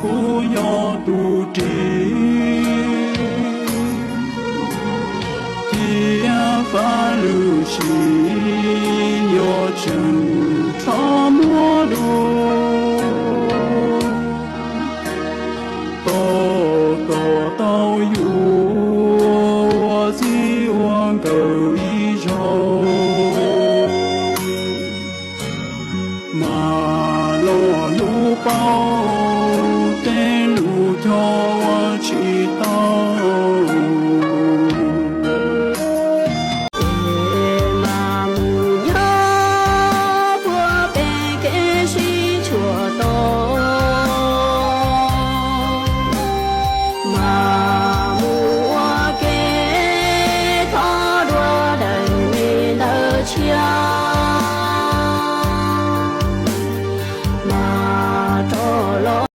Kuv yog tus ris, cia fab lwm sim, yog tseem rho muab dua, tos kom tau yus ua txij ua nkawm ib zaug. Mas los hlub paub tej lus cog ua tsis tau. Es mas mus nyob puag pem kev sib tshuam tos, mas mus ua ke thov dua daim me ntawd tshiab, mas rov los